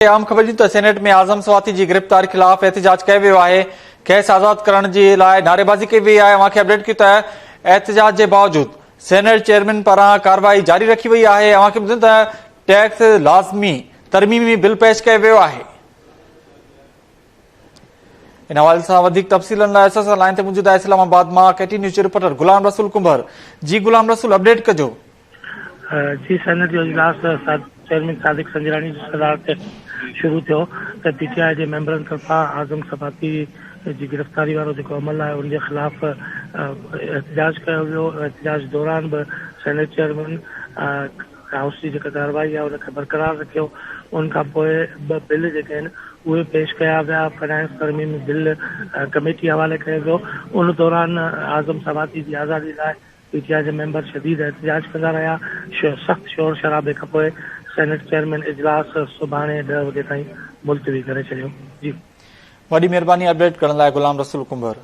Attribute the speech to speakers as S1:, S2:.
S1: اهم خبر ڏيون ته سينيٽ ۾ اعظم سواتي جي گرفتاري خلاف احتجاج ڪيو ويو آهي، کيس آزاد ڪرڻ جي لاء نعريبازي ڪئي وئي آهي، اوهان کي اپڊيٽ ڪيون ته احتجاج جي باوجود سينيٽ چيئرمين پاران ڪارروائي جاري رکي وئي آهي، اوهان کي ٻڌايون ته ٽيڪس لازمي ترميمي بل پيش ڪيو ويو آهي. ان حوالي سان وڌيڪ تفصيلن لاء اسان سان لائين تي موجود آهي اسلام آباد مان ڪي ٽي نيوز جو رپورٽر غلام رسول ڪنڀر جي غلام رسول اپڊيٽ ڪجو.
S2: جي سينيٽ جو اجلاس چيئرمين صادق سنجراڻي جي صدارت هيٺ شروع ٿيو ته پي ٽي آء جي ميمبرن طرفان اعظم سفاتي جي گرفتاري وارو جيڪو عمل آهي ان جي خلاف احتجاج ڪيو ويو احتجاج دوران به سينيٽ چيئرمين هائوس جي جيڪا ڪارروائي آهي ان کي برقرار رکيو ان کان پوء ٻه بل جيڪي آهن اهي پيش ڪيا ويا فنانس ترميمي بل ڪميٽي حوالي ڪيو ويو ان دوران اعظم سواتي جي آزادي لاء پي ٽي آء جا ميمبر شديد احتجاج ڪندا رهيا، سخت شور شرابي کانپوء سينيٽ چيئرمين اجلاس سڀاڻي ڏهه وڳي تائين ملتوي ڪري ڇڏيو. جي.
S1: وڏي مهرباني اپڊيٽ ڪرڻ لاء غلام رسول ڪنڀر.